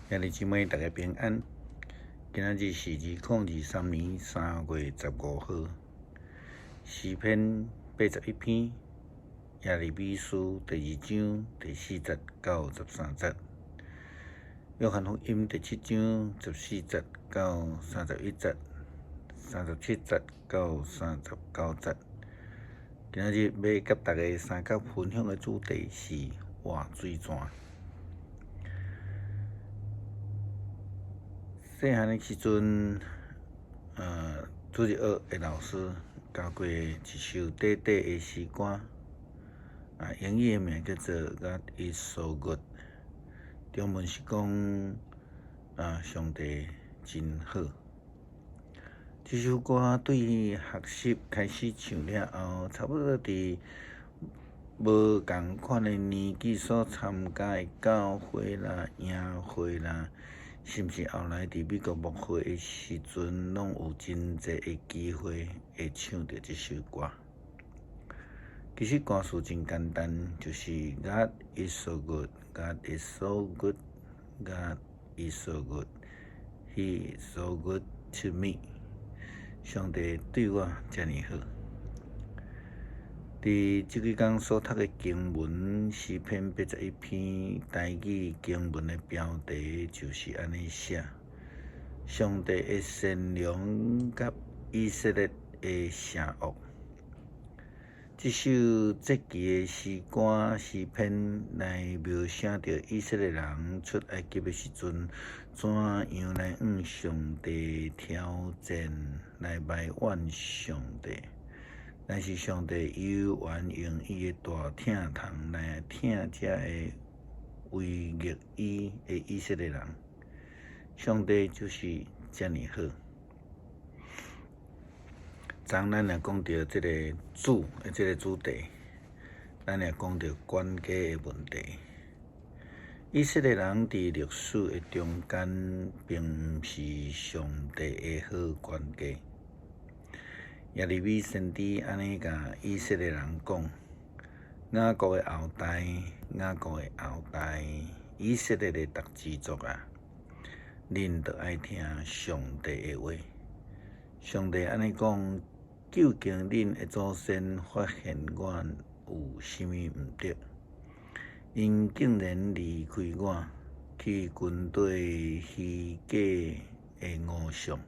兄弟姊妹，大家平安。今仔日是2023年3月15號，詩篇81篇，耶利米書第二章第四節到13節，約翰福音第七章14節到31節，37節到39節。今仔日欲佮大家相佮分享的主題是活水泉。細漢的時陣，主日學的老師教過一首短短的詩歌，英語的名叫做《God is so good》，中文是講上帝真好。這首歌對學習開始唱了後，差不多佇無仝款的年紀所參加的教會啦、營會啦，甚至後來佇美國牧會的時陣，攏有真濟的機會會唱著這首歌。其實歌詞真簡單，就是 God is so good, God is so good, God is so good, He is so good to me。上帝對我遮爾好。佇這幾工所讀的經文詩篇八十一篇，台語經文的標題就是按呢寫：上帝的善良佮以色列的邪惡。這首節期的詩歌詩篇來描寫著以色列人出埃及的時陣，怎樣來向上帝挑戰，來埋怨上帝。但是上帝猶原用伊的大疼痛來疼這个違逆伊的以色列人。上帝就是遮爾好。昨咱也講著這个主的這个主題，咱也講著管家的問題。以色列人佇歷史的中間，並毋是上帝的好管家。耶利米先知按呢共以色列人講：雅各的後代，雅各的後代，以色列的逐支族啊，恁著愛聽上帝的話。上帝按呢講：究竟恁的祖先發現我有啥物毋對？𪜶竟然離開我，去跟綴虛假的偶像，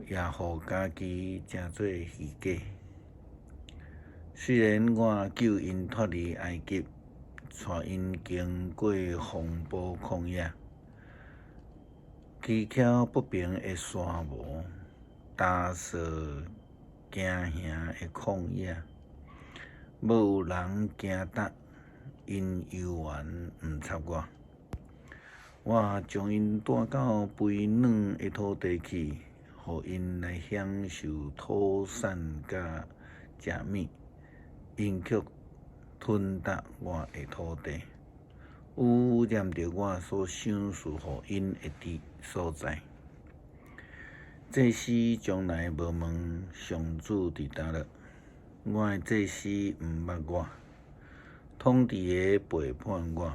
也予家己成做虛假。雖然我救𪜶脫離埃及，帶𪜶經過風暴曠野，崎嶇不平的沙漠，焦燥驚嚇的曠野，無有人行踏，𪜶猶原毋插我。我將𪜶帶到肥軟的土地去，予𪜶來享受土產佮食物，𪜶卻吞踏我的土地，污染著我所賞賜予𪜶的地所在。祭司從來無問上主佇佗落，我的祭司毋捌我，統治的背叛我，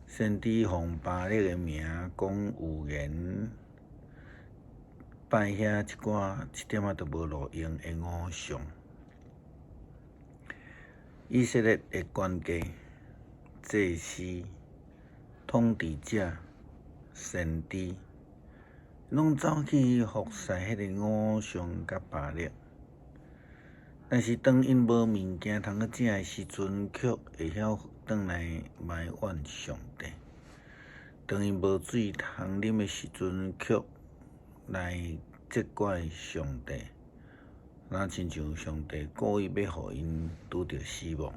先知奉巴力的名講預言，拜遐一寡一點仔都無路用的偶像。以色列的管家、祭司、統治者、先知，攏走去服侍彼个偶像佮巴力。但是當𪜶無物件通去食的時陣，卻會曉轉來埋怨上帝；當𪜶無水通啉的時陣，卻來責怪上帝，若親像上帝故意欲予𪜶拄著死亡。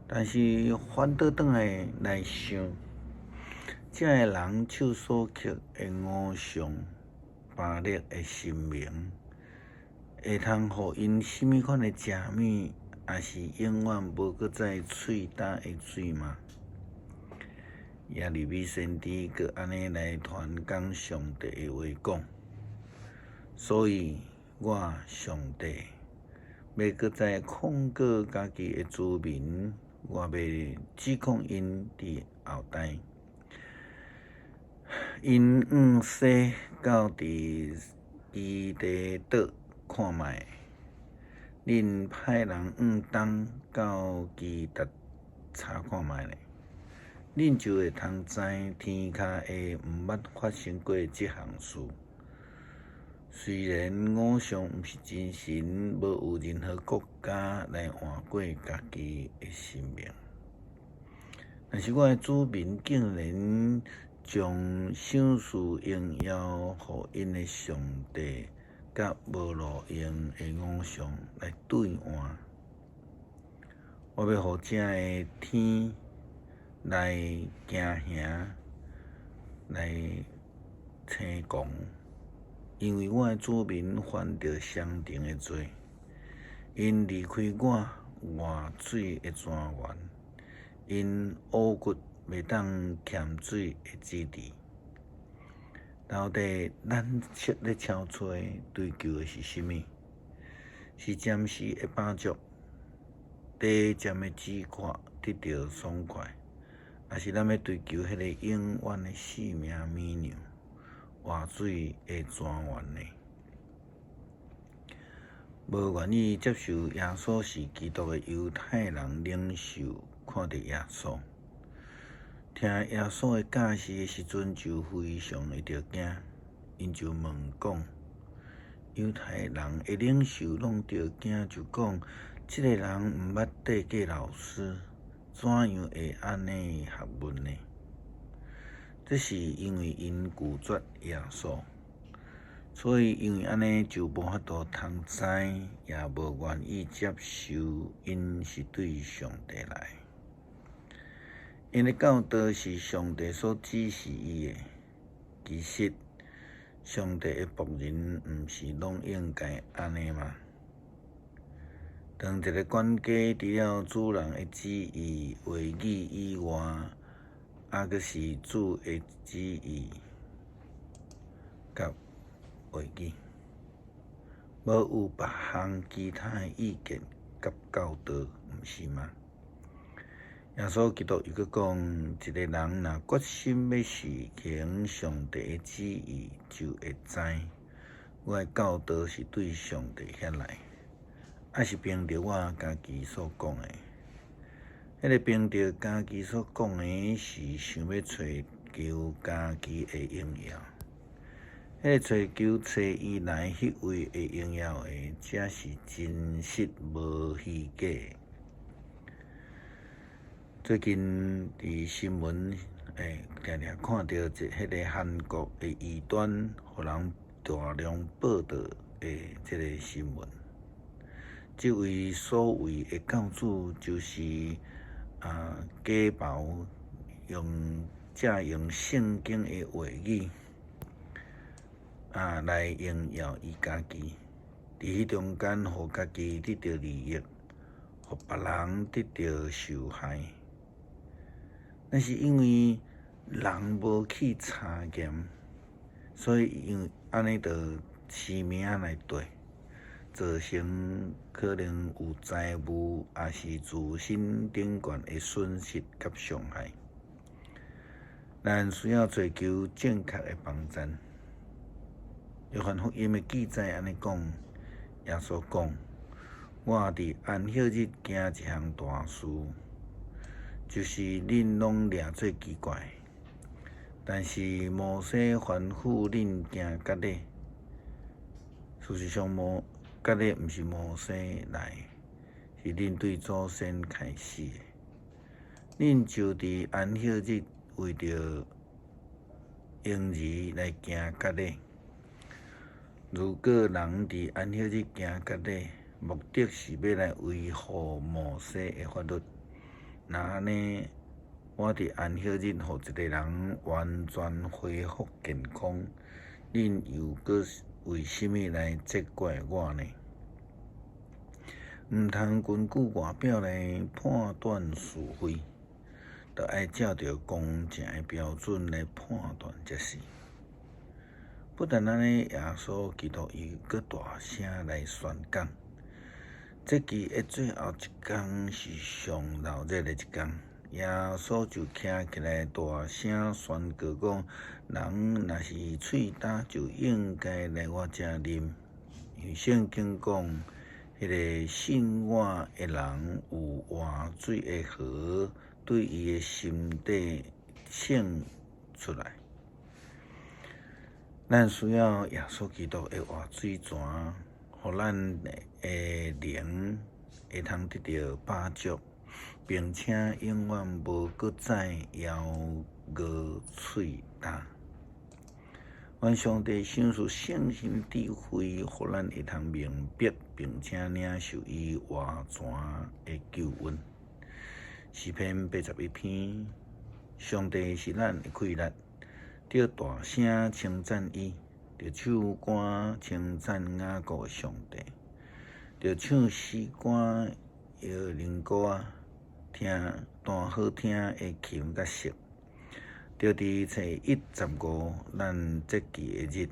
但是反倒轉來來想，這个人手所刻的偶像巴力的神明，會通予𪜶啥物款的食物，抑是永遠無閣再喙焦的水嗎？耶利米先知閣按呢來傳講上帝的話講，所以我上帝欲閣再控告家己的子民，我欲指控𪜶佇後代。𪜶往西到佇基列得看覓，恁派人往東到基達查看覓咧，恁就會通知天跤下毋捌發生過這項事。雖然偶像毋是真神，無有任何國家來換過家己的神明。但是我的子民竟然將賞賜榮耀予𪜶的上帝，佮無路用的偶像來兌換。我欲予遮的天來驚嚇，來青狂，因為我的子民犯著雙重的罪，𪜶離開我活水的泉源，𪜶挖掘袂當儉水的之地。到底咱咧敲揣追求的是啥物？是暫時的飽足，短暫的止渴得著爽快，抑是咱欲追求彼个永遠的生命美糧，活水的泉源呢？無願意接受耶穌是基督的猶太人領袖，看著耶穌，聽耶穌的教示的時陣，就非常的著驚，𪜶就問講：猶太人的領袖攏著驚，就講：這个人毋捌綴過老師，怎樣會按呢學問呢？這是因為𪜶拒絕耶穌，所以因為按呢就無法度通知，也無願意接受𪜶是對上帝來。𪜶的教導是上帝所指示伊的。其實，上帝的僕人毋是攏應該按呢嗎？當一个管家除了主人的旨意話語以外，猶閣是主的旨意佮話語，無有別項其他的意見佮教導，毋是嗎？耶穌基督又閣講，一个人若決心欲實行上帝的旨意，就會知我的教導是對上帝遐來，抑是憑著我家己所講的。彼个憑著家己所講的，是想欲揣求家己的榮耀；彼個揣求差伊來彼位的榮耀的，才是真實無虛假。最近佇新聞，定定看著一彼个韓國的異端，予人大量報導的這个新聞。這位所謂的教主，就是假冒用借用聖經的話語來榮耀伊家己，佇彼中間，予家己得著利益，予別人得著受害。但是因為人無去查驗，所以因為按呢就虛名來對，造成可能有財務抑是自身頂懸的損失佮傷害。咱需要追求正確的網站。約翰福音的記載按呢講，耶穌講：我佇安息日行一項大事，就是恁攏掠做奇怪。但是摩西吩咐恁行割禮，事實上，摩割禮毋是摩西來，是恁對祖先開始的。恁就佇安息日為著嬰兒來行割禮。如果人佇安息日行割禮，目的是欲來維護摩西的法律，若按呢，我佇安息日予一个人完全恢復健康，恁又閣為啥物來責怪我呢？毋通根據外表來判斷是非，著愛照著公正的標準來判斷才是。不但按呢，耶穌基督伊閣大聲來宣講，節期的最後一工是上鬧熱的一工，耶穌就徛起來，大聲宣告講：人若是喙焦，就應該來我遮啉。因為聖經講，彼个信我的人有活水的河對伊的心底湧出來。咱需要耶穌基督的活水泉，予咱的靈會通得著飽足，並且永遠無閣再枵餓喙焦。願上帝賞賜聖神智慧，予咱會通明白，並且領受伊活泉的救恩。詩篇81篇，上帝是咱的氣力，著大聲稱讚伊，著唱歌稱讚雅各的上帝，著唱詩歌、搖靈鼓仔，聽彈好聽的琴佮瑟。著佇初一十五咱節期的日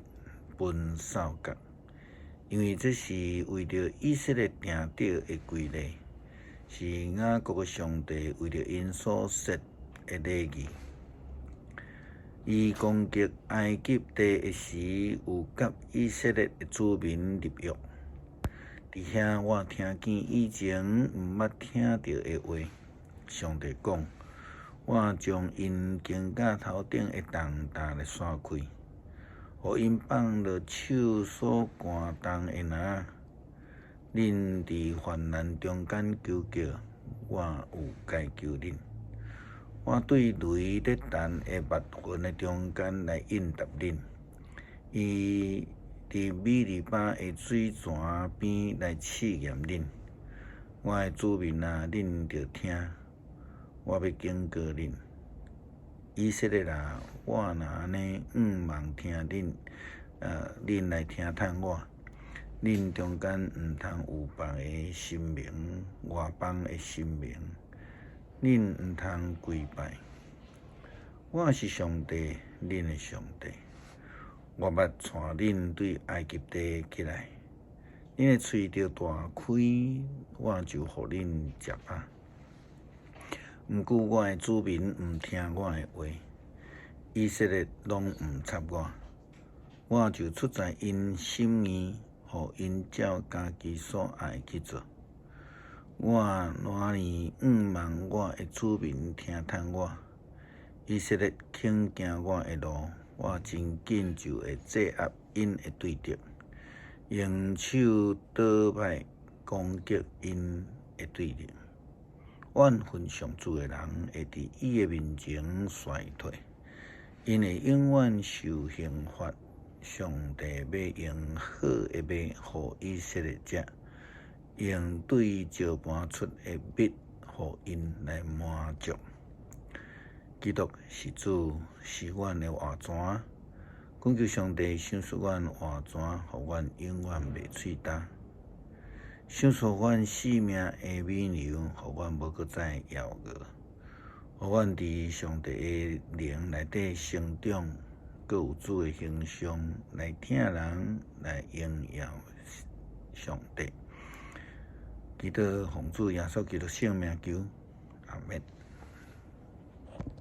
分掃角，因為這是為著以色列定著的規例，是雅各的上帝為著𪜶所設的禮儀。伊攻擊埃及地的時，有佮以色列的子民立約。佇遐我聽見以前毋捌聽著的話，上帝講：我將𪜶肩胛頭頂的重擔來徙開，予𪜶放落手所扛重的籃。恁佇患難中間求叫，我有解救恁。我對雷咧彈的密雲的中間來應答恁，伊佇米利巴的水泉邊來試驗恁。我的子民啊，恁著聽，我欲警告恁。以色列啊，我若按呢向望聽恁，恁來聽探我。恁中間毋通有別个神明，外邦的神明，恁毋通跪拜。我是上帝，恁的上帝。我捌帶恁對埃及地起來，恁的喙著大開，我就予恁食飽。毋過我的子民毋聽我的話，以色列攏毋插我，我就出在𪜶心意，予𪜶照家己所愛去做。我偌爾向望我的子民聽探我，以色列肯行我的路，我真緊就會制壓𪜶的對敵，用手倒擺攻擊𪜶的對敵。怨恨上主的人會佇伊的面前衰退，𪜶會永遠受刑罰。上帝欲用好的麥予以色列食，用對石盤出的蜜予𪜶來滿足。基督是主，是阮的活泉。懇求上帝賞賜阮活泉，予阮永遠袂喙焦。賞賜阮生命的美糧，予阮無閣再枵餓。予阮佇上帝的靈內底成長，閣有主的形象來疼人，來榮耀上帝。祈禱奉主耶穌基督聖名求，阿們。